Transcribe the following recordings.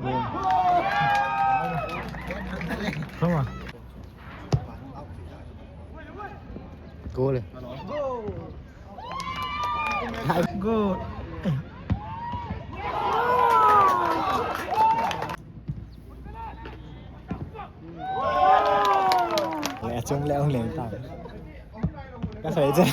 ເຂົ້າມາ ໂກເລີຍ ໂກ ແລະ ຈົງແລ້ວແຫຼງຕາມ ກະສວຍເຈົ້າ.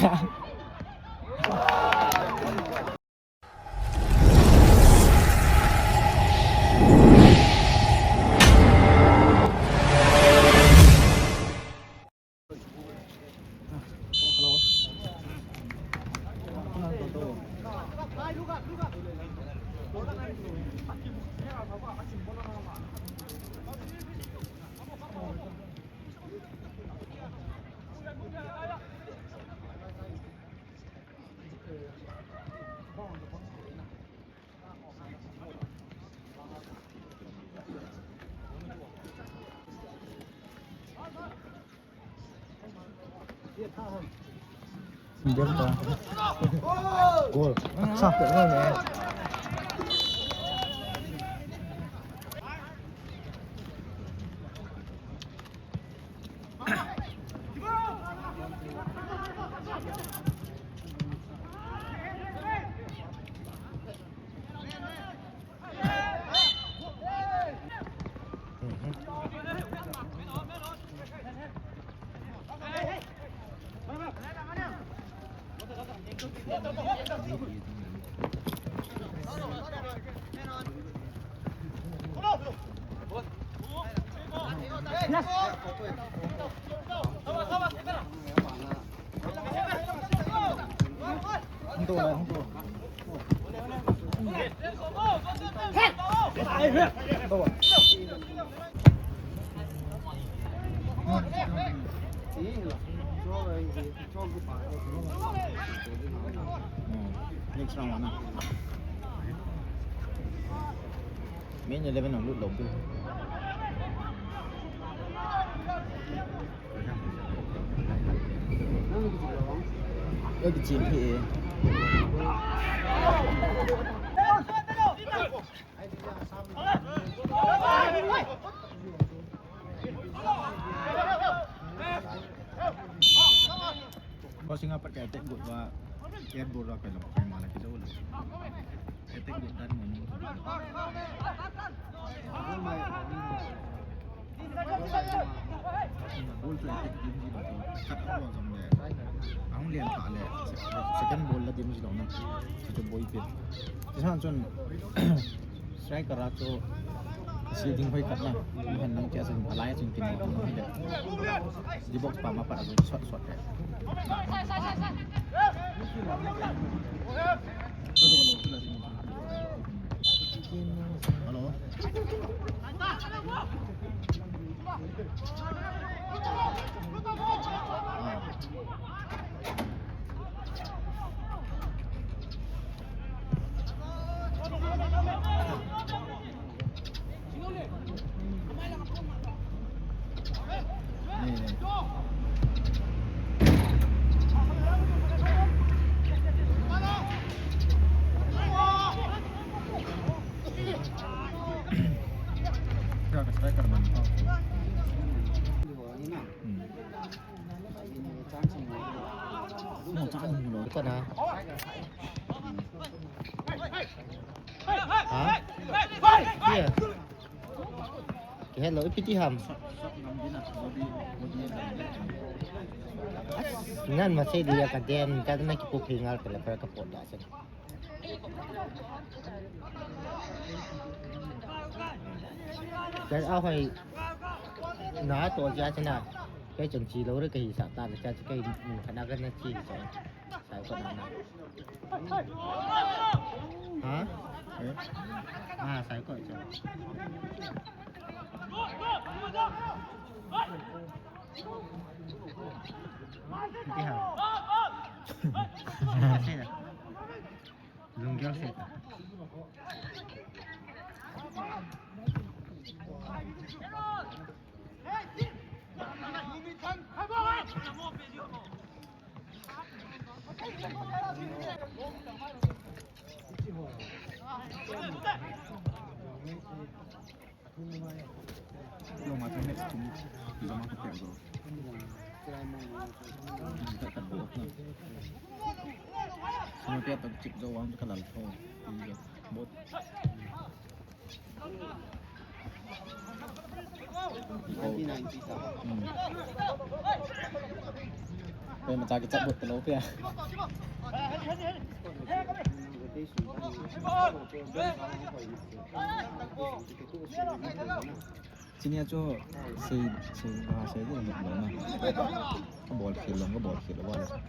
ໂກລ ຊອກໂກລແລ້ວ. ເນກສອງອັນນະ ແມ່ນຢູ່ເດ້ ມັນຫຼຸດລົງ. ເອີ ເອັມ ເອ ເພາະຊິງຫາປະແກເຕະບົດວ່າ ແກນບົດວ່າໄປລຳໄປມາແລ້ວກິໂລເລີຍ ແກເຕະບົດດ້ານເມືອງ ໂອ້ຍ ໂອ້ຍ ເຮົາລຽນປາແຫຼະ ສະແກນບົດລະດິມຊິລອງນະ ຈະໂບຍເປັນ ສະຖານຊົນ ສະໄຕກະຣາໂຈ ສະລິງຫ້ອຍກັບນະ ມັນຫັນນັງແຈສະລິງອາໄລສະລິງກິນໝົດນີ້ແຫຼະ ດີບັອກປາມາປັດເອົາຊອດໆແຫຼະ. Hello, ipiti ham. Nan masih dia ka dem, ka na ki pu pingal ka la para ka poda sa. Ka a hoi na to ja sa na. Ka chan chi lo re ka hi sa ta, ka chi ka hi ka na ka na chi sa. Sai ko na. Ha? Eh? Ah, sai ko. Ipiti ham. Lunggel seta. Bot. Oi, macam kecap bot telur pia. Sini aja, si, si bahasa itu lembut banget. Ka ບອດເຂດ ລົງ ກະບອດເຂດແລ້ວວ່າ.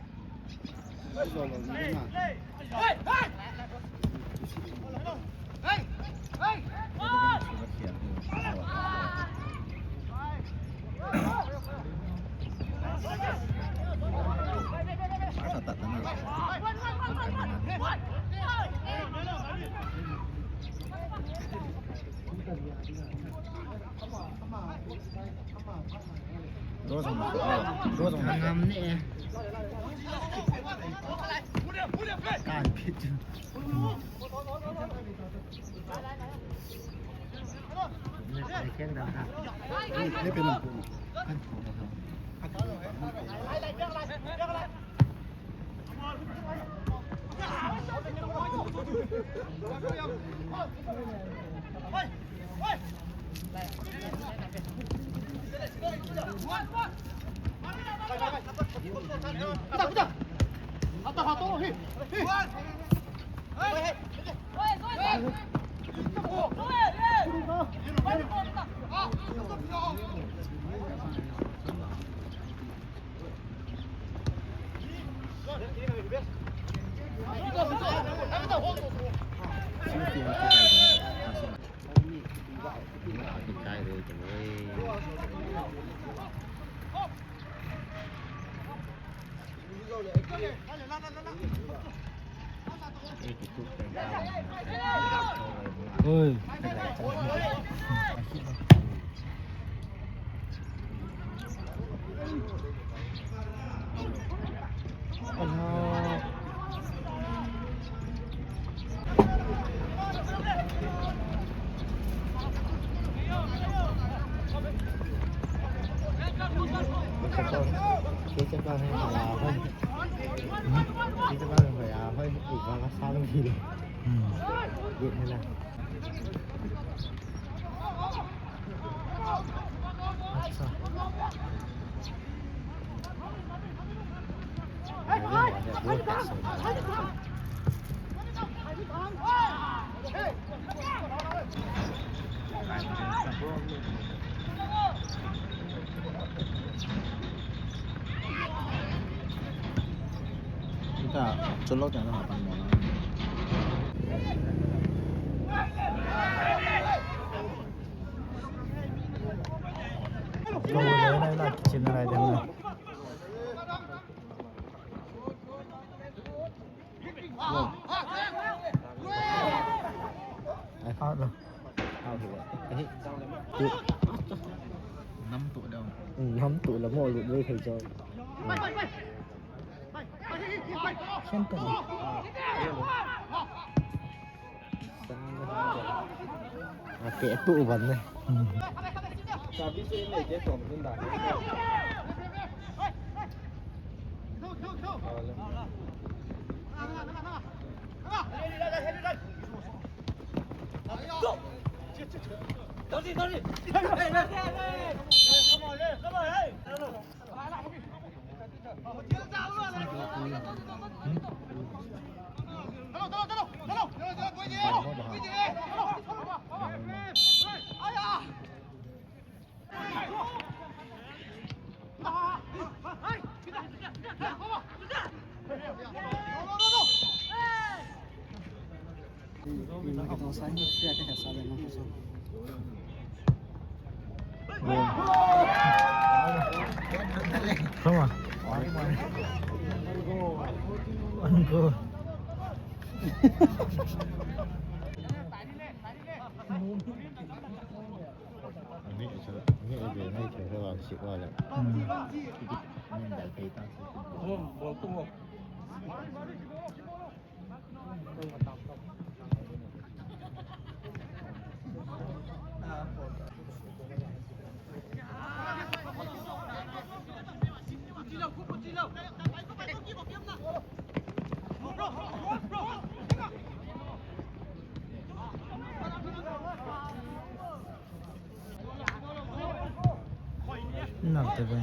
ນຳແຕ່ເບິ່ງ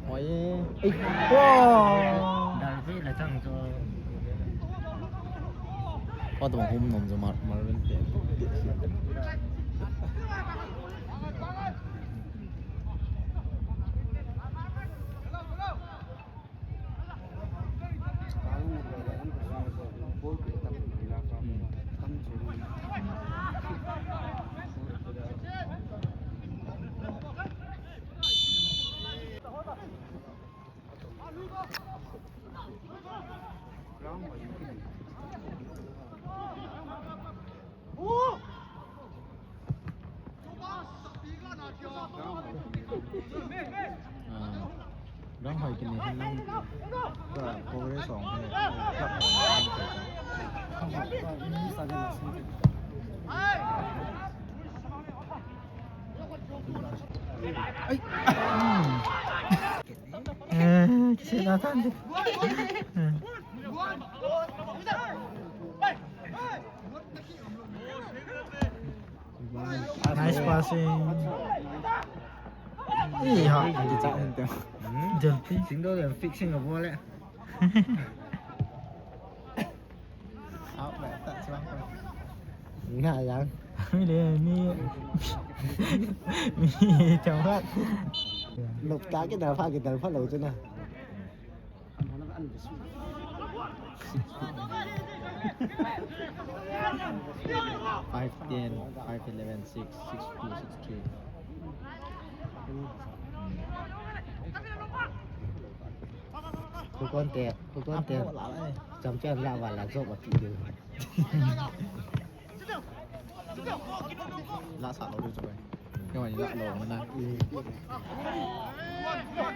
ໂອ້ຍ ໂອ້ ດາວເວລາຈັງໂຕ ພໍຕ້ອງຫຸ້ມນົມຈະມາ ມາເປັນເຕະ ເຕະ ອ່າ ລອງຫອຍກິນນີ້ ເຫັນນຳ ກໍໂກໄດ້ສອງຄົນ ເອີ ເສຍໜ້າທ່ານ ເອີ. Nice passing. ອີ່ຫາ ຈະເຫັນແຕ່ ຈະ fixing ໂດນ fixing ກັບບໍ່ແຫຼະ ເອົາແບບຕະຊະວັງໄປ ໜ້າຫຍັງ ມີເດ້ ມີ ມີຈັງຫວະ ຫຼົບຕາກິນຕາ ພາກິນຕາ ພາໂຫຼຈະນະ. Five ten, five eleven, six, six two, six three. ຜູ້ກ່ອນແຕກ ຜູ້ກ່ອນແຕກ ຈຳແຈ້ງລະວັນລະໂຊກວ່າຕິເດີ. ລະສາດເຮົາດູຈະໄປ ແນວນີ້ລະໂລມານະ ເ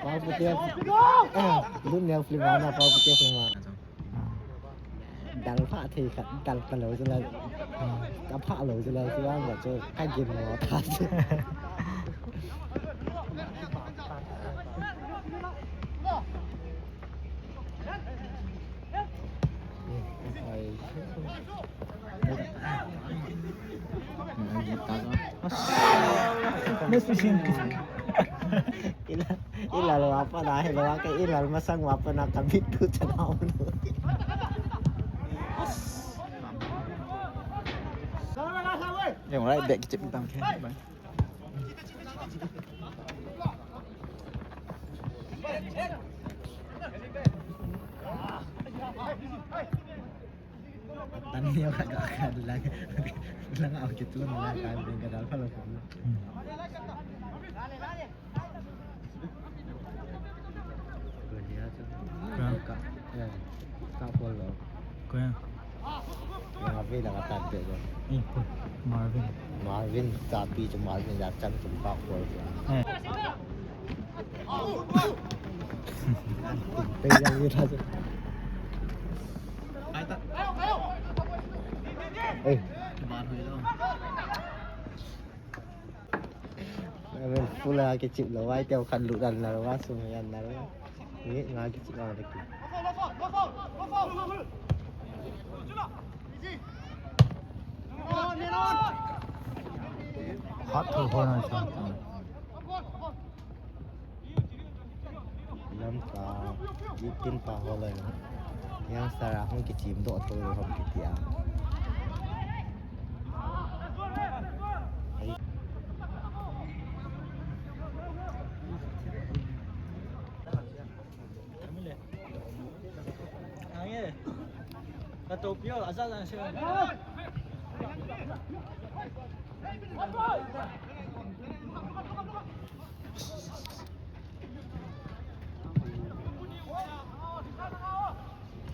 ປົາໂປເຕ ລຸ້ນແນວຟລິມມານະ ເປົາໂປເຕຟລິມມາ ດັງພະເທ ດັງຕະໂລຈະລະ ກະພະໂລຈະລະ ຊິວ່າແບບຈະໃຫ້ກິນໝໍທັດ. Ilal, ilal wa panahi wa ke ilal masang wa pana kabit tu tanau. Yang right back kecil bintang kan. ຕັນເດວກໍການລັງ ລັງເອົາກິດຕົວມາກາຍເປັນກະດານພະລະຄົນ. ອືມ ກະ ກະ ກະໂຄໂລ ກະ ມາວິນລະກະຕັນເຕະ ອີກຄົນ ມາວິນ ມາວິນ ຈາປີຈະມາວິນ ຢາກຈັນຈຸມປາໂຄ ເອີ ເປັນຢ່າງນີ້ ໄປຕະ ເອີຍ ບາດຫຸຍແລ້ວ. ເປັນຜູ້ລາວກິຈິລະໄວ້ແຕ່ວຄັນລຸດັນນະລະວະ ສຸມຍັນນະລະວະ ນີ້ງາກິຈິລະໄວ້ຕະກີ້ ຮອດທູໂຄນາຊັງ ນຳກາ ຍິງຕິນປາຮອດເລີຍນະ ຍັງສາລະຫ້ອງກິຈິມໂດດໂຕເລີຍ ຮອດກິຕິອາ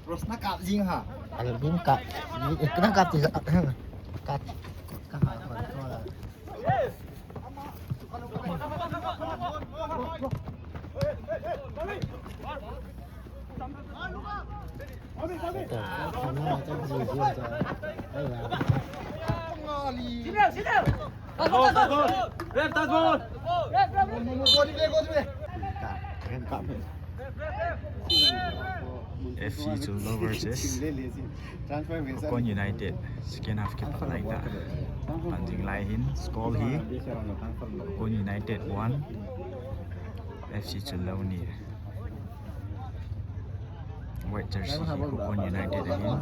Terus nakap jing ha. Kalau bungkak, nakap tu kat. F C Chullo versus Kokon United. Second half ke phatlai ta. Panjing lai hin score hi. Kokon United one, F C Chullo nil. White jersey hi Kokon United ahin.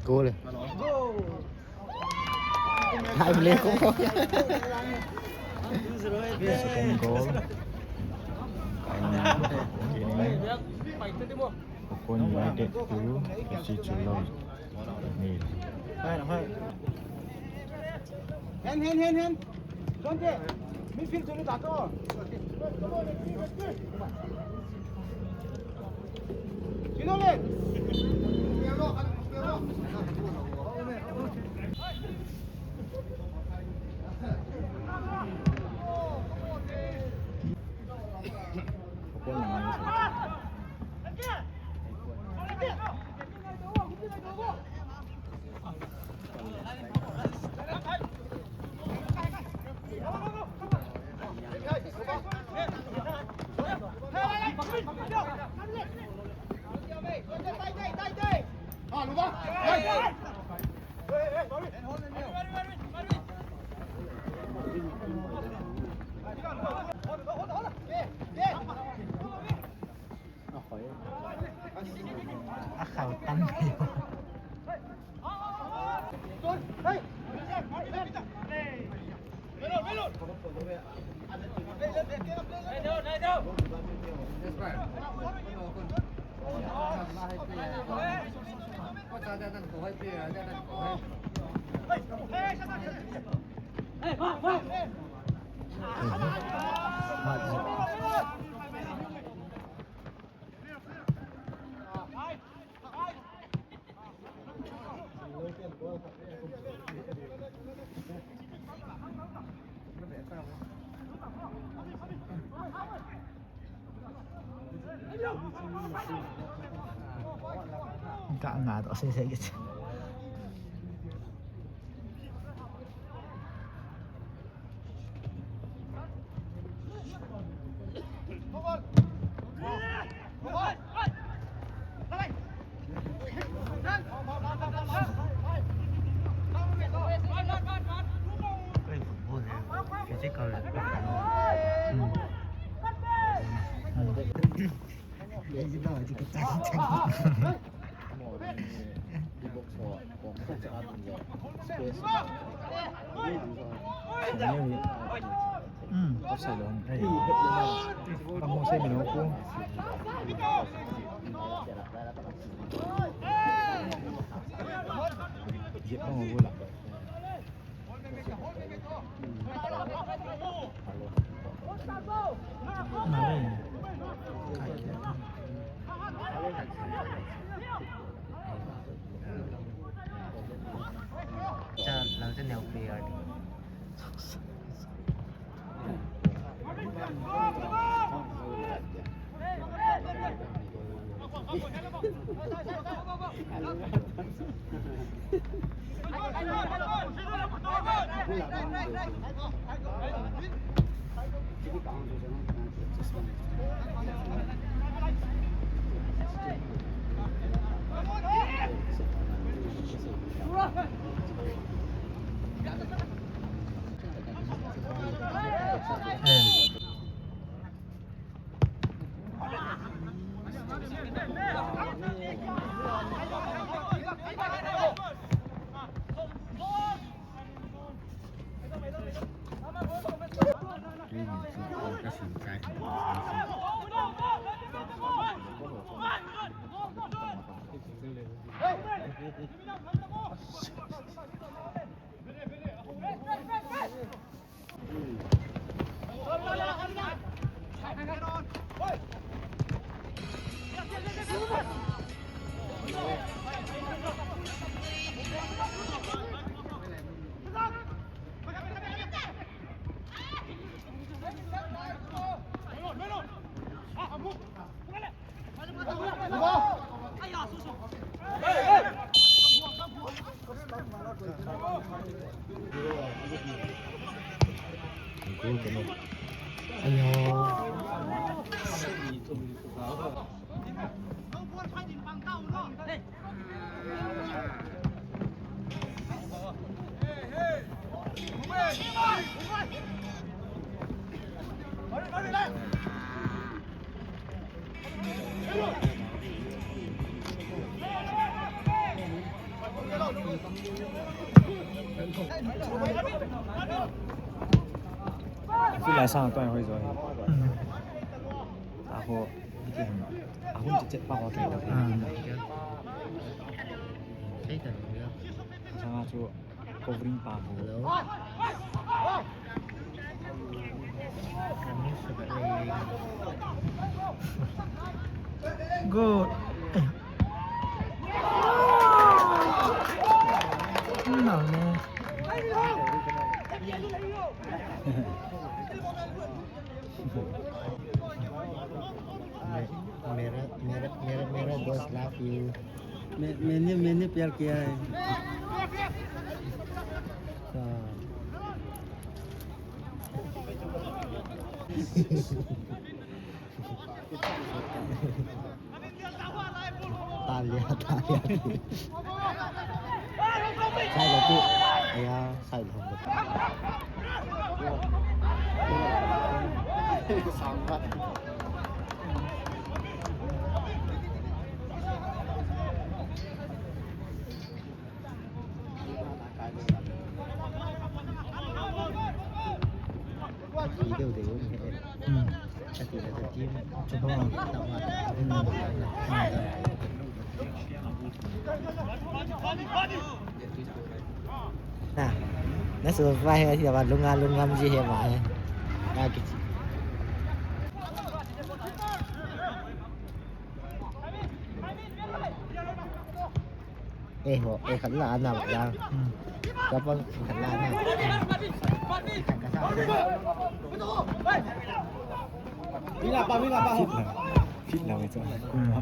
Goal. Time left. Second goal. Kokon United two, F C Chullo nil. Hen, hen, hen, hen. Midfield. Ka nga to, sige, sige. Sila sa to ay hoy zoy. Ako, ako, ako, ako, ako, Covering pa ako. Hello? Good. Eh. Ano na? मेरा, मेरा, मेरा, मेरा दोस्त love you. मैं, मैंने, मैंने प्यार किया है। हाँ। तालिया, तालिया। Side lah tu. Ya, side lah. Sambat. Video dia. Hmm. ນະ ນະ ສຸດໄປທີ່ວ່າໂຮງງານ ໂຮງງານມັນຊິເຮັດວ່າ ເອ ເອ ຄັນລານະ ອືມ ກັບວ່າຄັນລານະ ມີລາປາ ມີລາປາ ຜິດແລ້ວ ຜິດແລ້ວໄອ້ຈ້ອຍ ອືມ.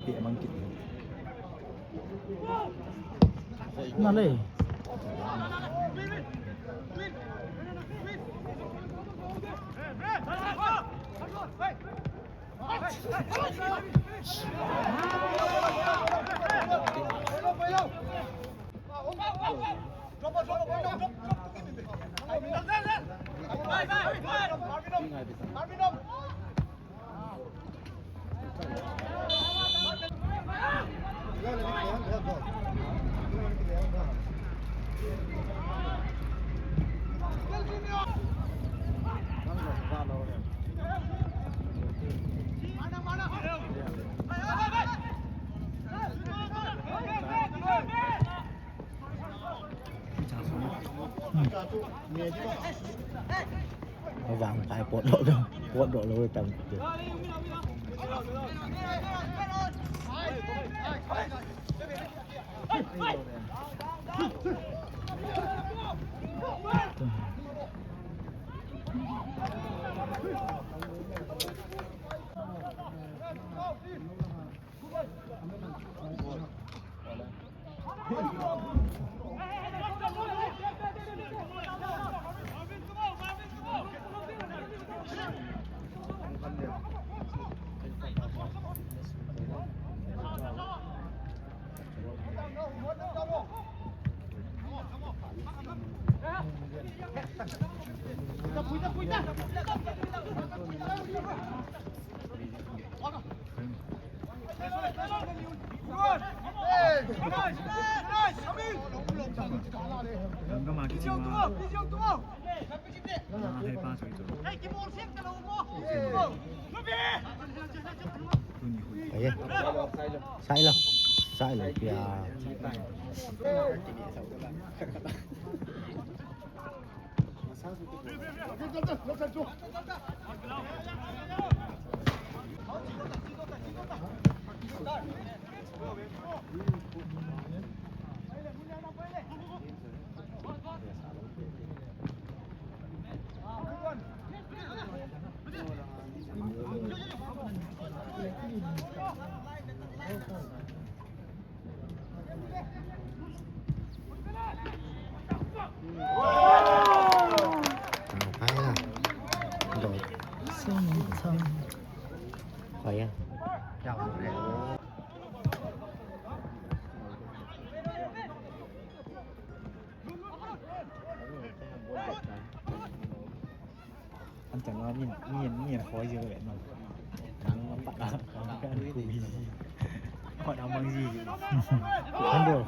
ເຕະມັນກິນ ນັ້ນເລີຍ. ລະວັງໄປ ປວດໂດດ ປວດໂດດເລີຍ ຕຳ ໄປລະ ໂດດ ໄປອະ ເຈົ້າແລ້ວ. ອັນຈັນວ່າມີ ມີ ມີອັນຂໍເຢີແຫຼະເນາະ ທັງປະກາດຂອງການຄຸຍ ຮອດເອົາມັງຊີ ອັນດຽວ.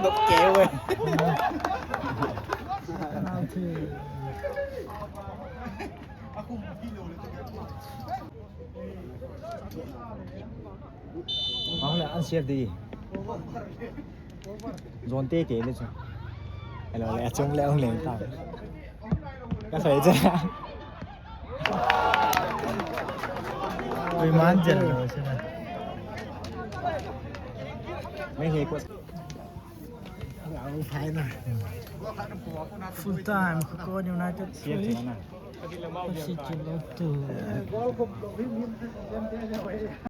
ນົກແກ້ວເວີຍ ເປັນນາວທີ. ເອົາແຫຼະ ອັນເຊຟດີ ໂຊນເຕະເຕະເລີຍ. Hello, le achung le ong leng tang. Ka sai je. Oi, man jen lo se na. Mai he ko. Full time, Kokone United three, F C Geelong two.